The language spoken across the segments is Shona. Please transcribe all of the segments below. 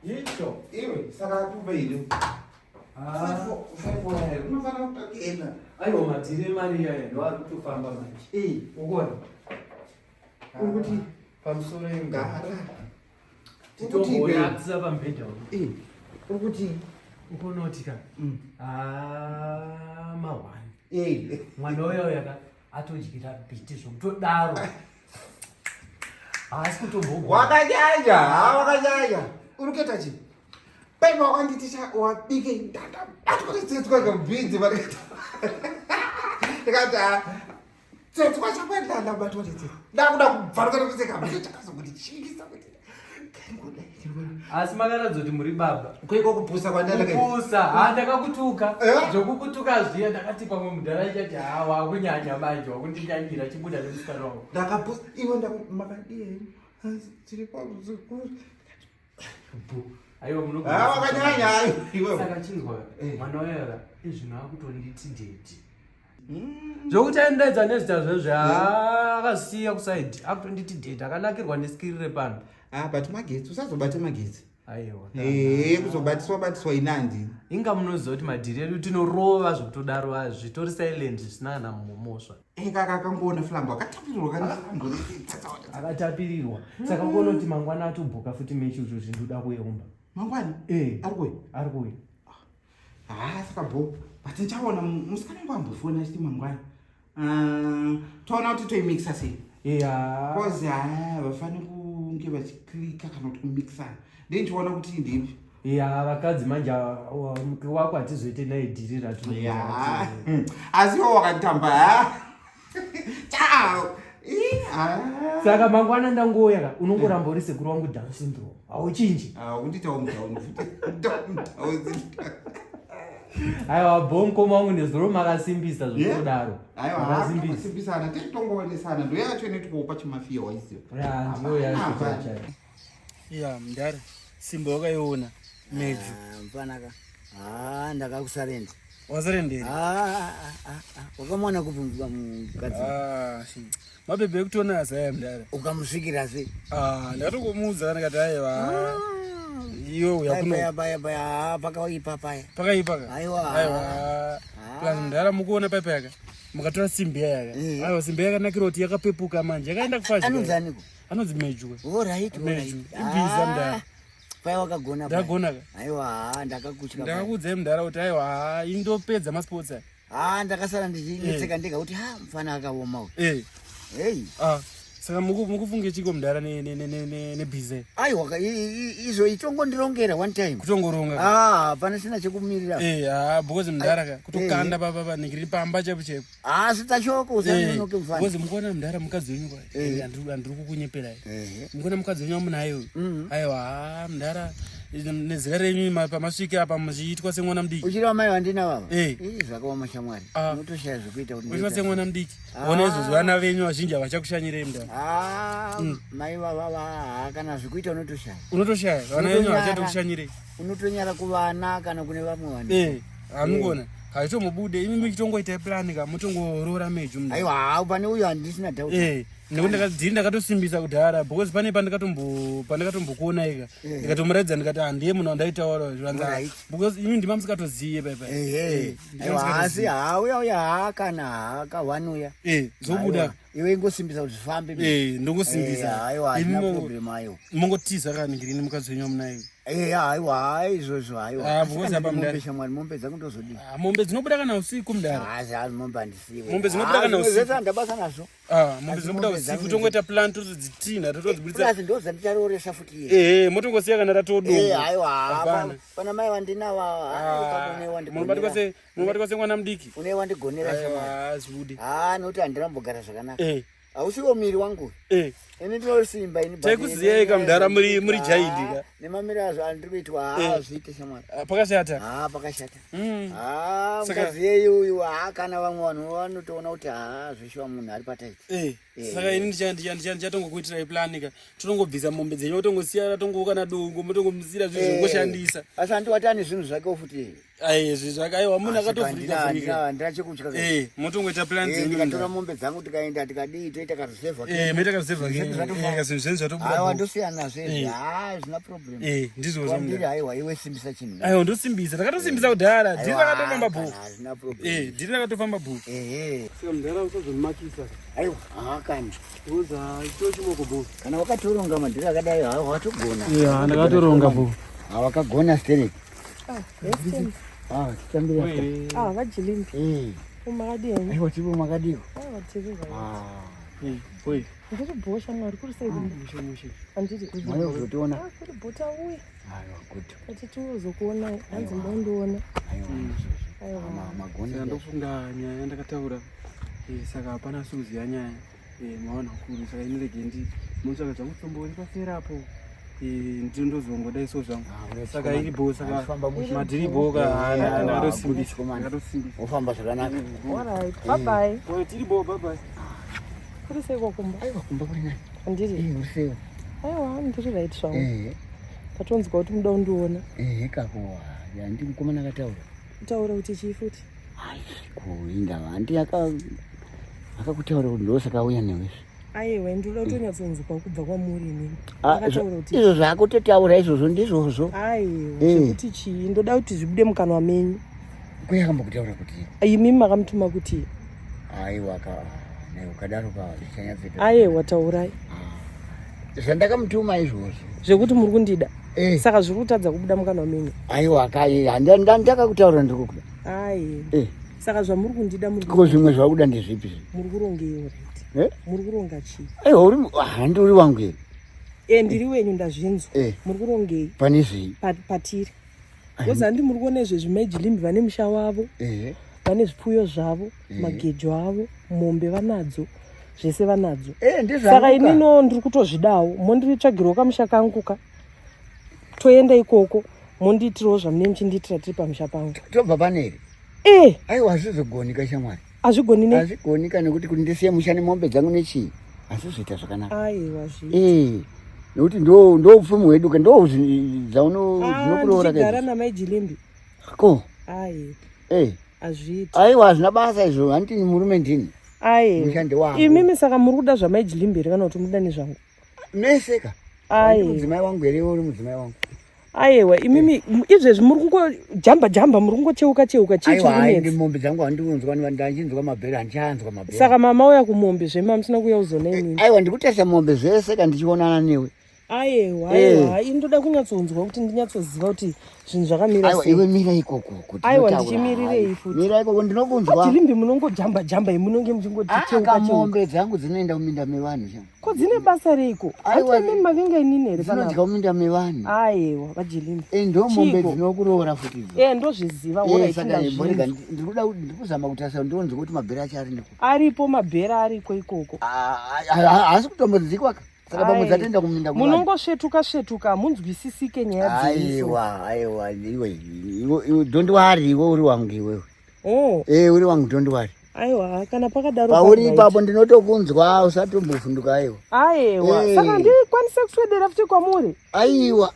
Icho, iwe saka kuba ile. Ah, unofanira kutokena. Aiwa madhiri emari iyaya ndo ari kutofamba manje. Eh, Ukuona? Uri kuti pamusoro gara. Titomboratisa pamubhedha uyu. Eh, uri kuti Ukuona kuti ka? Ah, mahwani. Eh, Mwana uya uya ka atodyira bhiti zvokutodaro. Haasi kutombogona. wakanyanya, ha wakanyanya. Uri kuita chii? Paipa wakanditi cha wabike ndabatwa netsetswa kamubhinzi vari. Ndikati ah, tsetswa chakwenda ndabatwa netsetswa. Ndakuda kubvaruka nekuseka manje chakazokuti chingisa kuti. Asi makaratidza kuti muri baba. Kuiko kupusa kwandandakaita. Kupusa, ha ndakakutuka. Eh? Zvokukutuka zviya ndakati pamwe mudhara ichati ha wakunyanya manje wakundinyanyira chibuda nemusikana wangu. Ndakapusa iwe ndamakadii tiri pazvikuru. Aiwa munogona. Ah, wakanyanya iwe. Saka chinzwa Eh. mwana uya izvino akutonditi daddy. Zvokuti aindaidza nezita zvezve akasiya kusaidi akutonditi daddy akanakirwa neskiri repano. Ah, but magetsi usazobata magetsi. Aiwa. Eh, kuzobatiswa batiswa inandi. Inga munoziva kuti madhiri edu tinorova zvekutodaro azvitori silent zvisina kana mhosva. Eh, kaka kangoona flambo akatapirirwa kana flambo. Akatapirirwa. Saka kuona kuti mangwana atobhuka futi mechi kuti ndoda kuyeumba. Mangwani? Eh. Ari kuuya? Ari kuuya. Ah, saka bo. But ndichaona musikana wangu ambofona achiti mangwani. Ah, toona kuti toimixa sei. Yeah. Because ah, vafani kunge vachiklika kana kuti kumixana. Ndee ndichiona kuti ndipi. Ya vakadzi manje wako hatizoite naye dhiri ratinoita. Ya. Asi iwe wakatamba ha. Ciao. Ih, ah. Saka mangwana ndangouya ka unongoramba uri sekuru wangu Down syndrome. Hauchinji. Ah, unditawo mudown futi. Down down. Aiwa bo mukoma wangu nezuro makasimbisa zvekudaro. Aiwa, Makasimbisa. takasimbisana tichitongowonesana ndo yacho inoitwawo pachimafiya waiziva. Ya ndiyo yacho chacho. Ya mudhara simba wakaiona meju Ah, mfanaka ah ndakakusarenda wasarenderi ah ah, ah, ah. wakamuwana kupi mukadzi Ah, mabhebhe ekutoona azaya mudhara ukamusvikira sei Ah, ndakatomuudza kana kati aiwa iwe uya kuno paya paya paya ah, pakaipa paya pakaipa ka Aiwa. aiwa plus mudhara mukuona paipa yaka mukatora simbi yayaka Eh. aiwa simbi yakanakira kuti yakapepuka manje yakaenda kufazi anonzi aniko anonzi meju alright Meju. alright Ibhiza mudhara. paya wakagona paya. Ndagona ka aiwa ah, ndakakutya paya. ndakakuudzai mudhara kuti aiwa ah, indopedza masports aya ah ndakasara ndichinetseka ndega kuti ha mfana akaoma uyu Eh, hey ah, saka mukufunge chiko mudhara nebhiza aiwa ka- izvo itongondirongera one time kutongoronga ah hapana sina chekumirira Eh, ah, because mudhara ka kutokanda Eh. papa panenge pamba chaipo chaipo ah sitashoko usanonoke mfana because mukuona mudhara mukadzi wenyu kwa Eh. handiri kukunyeperai Ehe. mukuona mukadzi wenyu amunayo Mhm. aiwa ah, mudhara nezera renyu pamasvika apa muchiitwa semwana mudiki uchiri wamai vandina vava Eh. Ih, zvakaoma shamwari Ah. unotoshaya zvekuita kuti muchiitwa ndoita semwana mudiki Ah. ona izvozvo vana venyu vazhinji havachakushanyirei mudhara Ah, mai vava ha kana zvekuita unotoshaya unotoshaya vana venyu Unotonyara. havachatokushanyirei unotonyara kuvana kana kune vamwe vanhu Eh, hamukuona haitomubude imi muchitongoitai plani ka mutongoroora meju mudhara aiwa ha pane uyo handisina doubt Eh, nekuti ndiri ndakatosimbisa kudhara because pane pandakatombokuonaika Eh. ndikatomuratidza ndikati handiye munhu wandaitaura zvivanza Alright. because imi ndima musingatoziye paipa Ehe. Aiwa asi ha uya uya ha kana ha kahwani uya zobuda Aiwa, iwe ingosimbisa kuti zvifambe Eh, ndongosimbisa. Eh, aiwa handina Imi problem aiwa mongotiza kaningirine mukadzi wenyu amunayo Eh, aiwa ha izvozvo aiwa Ah, Asi because kana apa ndine mombe mudhara- shamwari mombe dzangu ndozodii Ah, mombe dzinobuda kana usiku mudhara asi asi mombe handisiwe Mombe dzinobuda kana usiku. zvese handabasa nazvo Ah, mombe Asi dzinobuda mombe usiku dzangu tongoita plan totodzitinha totodzibudisa plus ndo dzandicharooresa futi iye ehe motongosiya kana ratodogo Eh, aiwa Hapana. pana mai vandinava Ah, munobatwa semwana mudiki une wandigonera shamwari Aiwa, zibude ha nokuti handirambogara zvakanaka Eh, hausiwo miri wangu eh. Ini ndinosimba ini. Taikuziyai kamudhara muri jaidi ka. Nemamiro azvo andiri kuitwa haa zviite shamwari. Ah, pakashata. Haa pakashata. Haa mukadzi yeyi uyu haa kana vamwe vanhu vanotoona kuti haa zveshuwa munhu ari pataiti. Eh, saka ini ndichatongokuitirai plan ka. Tinongobvisa mombe dzenyu otongosiya ratongoka na dongo motongomusira zvinhu zvongoshandisa. Asi hanti wati ane zvinhu zvake futi. Ai zvinhu zvake aiwa munhu akatovhurika vhurika. Handina chekutya. Eh, motongoita plan Eh, dzenyu. ndikatora mombe dzangu tikaenda tikadii toita karusevha. Eh, moita karusevha ke. Eh, zvinhu zvenyu zvatobuda. Aiwa ndosiyana nazvo izvi. Haa hazvina problem. Eh, ndizvozvo. Kwandiri aiwa iwe simbisa chinhu. Aiwa ndosimbisa, takatosimbisa kudhara. Dhiri rakatofamba bho. Hazvina problem. Eh, dhiri rakatofamba bho. Ehe. Saka mudhara usazonimakisa. Aiwa haa kani. Uza chito chimoko bho. Kana wakatoronga madhiri akadai haa watogona. Yeah, ndakatoronga bho. Haa wakagona sterek. Ah, titambira. Ah, vajilimbi. Eh. Umakadini? Aiwa tipo makadiko. Aiwa tiri right. Ah. Oi. Ndiri bho shamwari kuri sei kumba? Mushe mushe. Handiti. Mwayo kuzotiona. Ah, kuri bho tauya. Aiwa good. Ati tiuzokuona hanzi mbondiona. Aiwa. Aiwa. Magona. Saka ndofunga nyaya yandakataura. Eh, saka hapana suziya nyaya. Eh, maona kuru saka ini rege ndi mutsvaka zvangu tsombori pasera apo. Eh, ndiro ndozongodai so zvangu. Saka iri bho saka Famba mushe. madhiri bho ka Aiwa, ndakatosimbisa. good, Ndakatosimbisa. Wofamba zvakanaka. All right. Bye bye. Oi, tiri bho bye bye. Kuri sei kwakumba? Aiwa kumba kuri nani? Handiti. Eh, uri sei? Aiwa, ndiri right zvangu. Eh. Tatonzwa kuti muda kundiona. Eh, kako. Handi mukomana akataura. Kutaura kuti chii futi? Ai, kuinda handi aka akakutaura kuti ndosaka auya newe. Aiwa, ndinoda kutonyatsonzwa kubva kwamuri inini. Ah, Akataura kuti Izvo zvakutotaura izvozvo ndizvozvo. aiwa, Eh. zvekuti chii? Ndoda kuti zvibude mukanwa menyu. Kuya akambokutaura kuti Imi makamutuma kuti aiwa ka ne ukadaro ka zvichanyatsoita. aiwa taurai. Zvandakamutuma izvozvo. Zvekuti muri kundida. Eh. Saka zviri kutadza kubuda mukanwa menyu. Aiwa ka handakakutaura ndiri kukuda. Aiwa. Eh. Saka zvamuri kundida muri Ko zvimwe zvakuda ndezvipi zvi? muri kurongei right? Eh? Muri kuronga chii? Aiwa uri handi uri wangu here? Eh, ndiri wenyu ndazvinzwa. Eh. Muri kurongei Pane zvii? patiri? Kozi handi muri kuona izvezvi majilimbi vane musha wavo, Eh. vane zvipfuyo zvavo, magejo avo, mombe vanadzo, zvese vanadzo. Eh, ndizvo. Saka inino ndiri kutozvidawo, monditsvagirawo kamusha kangu ka. Toenda ikoko, mondiitirawo zvamunenge muchindiitira tiri pamusha pangu. Tobva pane here? Eh, Aiwa hazvizogonika shamwari. hazvigoni ne? Hazvigonika nekuti kuti ndisiye musha nemombe dzangu nechii. Hazvizoita zvakanaka. Aiwa zvi. Eh. Nekuti ndo ndo upfumi hwedu ka ndo dzauno dzinokuroora ndichigara ka. namai Jilimbi. Ko. Aiwa, Eh. hazviiti. Aiwa hazvina basa izvo handiti murume ndini. Aiwa. Mushandi wangu. Imimi saka muri kuda zvamai Jilimbi here kana kuti muda nezvangu? Mese ka. Aiwa. Mudzimai wangu here uri mudzimai wangu. Aiwa, imimi izvezvi muri kungojamba jamba, muri kungocheuka cheuka, chii Aiwa chiri hayi kunetsa? mombe dzangu handiunzwa ndachinzwa mabhero handichaanzwa mabhero. Saka mama uya kumombe zvema musina kuuya kuzona inini. Aiwa ndikutarisa mombe zvese ka ndichionana newe. Aiwa, Eh. aiwa, ini ndoda kunyatsonzwa kuti ndinyatsooziva kuti zvinhu zvakamira Aiwa sei. iwe mira ikoko kuti Aiwa, ndinotaura. ndichimirirei futi? Mira ikoko ndinokunzwa. Jilimbi munongojamba jamba munonge muchingoti Ah, cheuka ka cheuka. mombe dzangu dzinoenda kuminda mevanhu sha. Ko dzine basa reiko? Aiwa, Hati imimi mavinga inini here Dzinodya panapa? kuminda mevanhu. Aiwa, vaJilimbi. Eh, ndo mombe Chiiko? dzinokuroora futi idzo. Eh, ndozviziva, Eh, alright, saka imborega ndazvinzwa. ndikuda ndikuzama kutarisa ndionzwe kuti mabhero acho ari neko. Aripo mabhera ariko ikoko. Haasi kutombodzikwa ka. Saka pamwe Ai. dzatoenda kuminda kuvanhu. Munongosvetuka svetuka, hamunzwisisike nyaya dzenyu. so. Aiwa, aiwa, iwe iwe don't worry iwe uri wangu iwewe. Oh, Eh, uri wangu don't worry. aiwa, kana pakadaro Pauri paright. ipapo ndinotokunzwa usatombovhunduka aiwa. Aiwa, Eh. saka ndikwanise kuswedera futi kwamuri. Aiwa,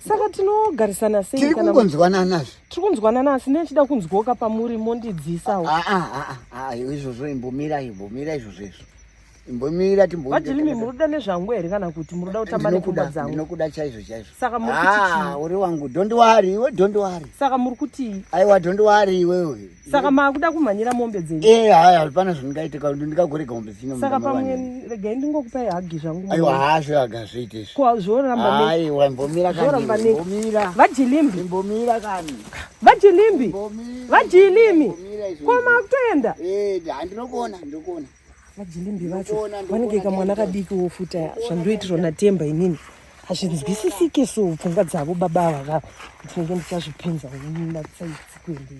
Saka tinogarisana sei tiri kana kungonzwananazve. tiri kunzwanana asi nechida kunzwoka pamuri mondidzisawo. Ah, ah, ah, ah, izvozvo imbomira imbomira izvozvo izvo. Imbomira timbo. VaJilimi muri kuda nezvangu here kana kuti muri kuda kutamba nepfungwa Ndinokuda, dzangu? ndinokuda chaizvo chaizvo. Saka muri kuti Ah, chii? uri wangu don't worry iwe don't worry. Saka muri kutii? Aiwa don't worry iwewe. Saka maakuda kumhanyira mombe dzenyu. Eh, haya hapana zvindingaita ndingagorega mombe dzino. Saka pamwe regai ndingokupai hagi zvangu. Aiwa hazvo agazviite izvo. Ko zvoramba nei? Aiwa imbomira kani. Zvoramba nei? Imbomira. VaJilimbi, Imbomira kani. VaJilimbi, Imbomira. VaJilimi. Imbomira izvo. Ko maakutoenda? Eh, handinokuona, ndinokuona. VaJilimbi vacho Ndinokuona, vanenge kamwana kadiki wofuta zvandoitirwa naTemba inini hazvinzwisisike so pfungwa dzavo baba ava ka ndinenge ndichazvipinza natsaitsi kuendei.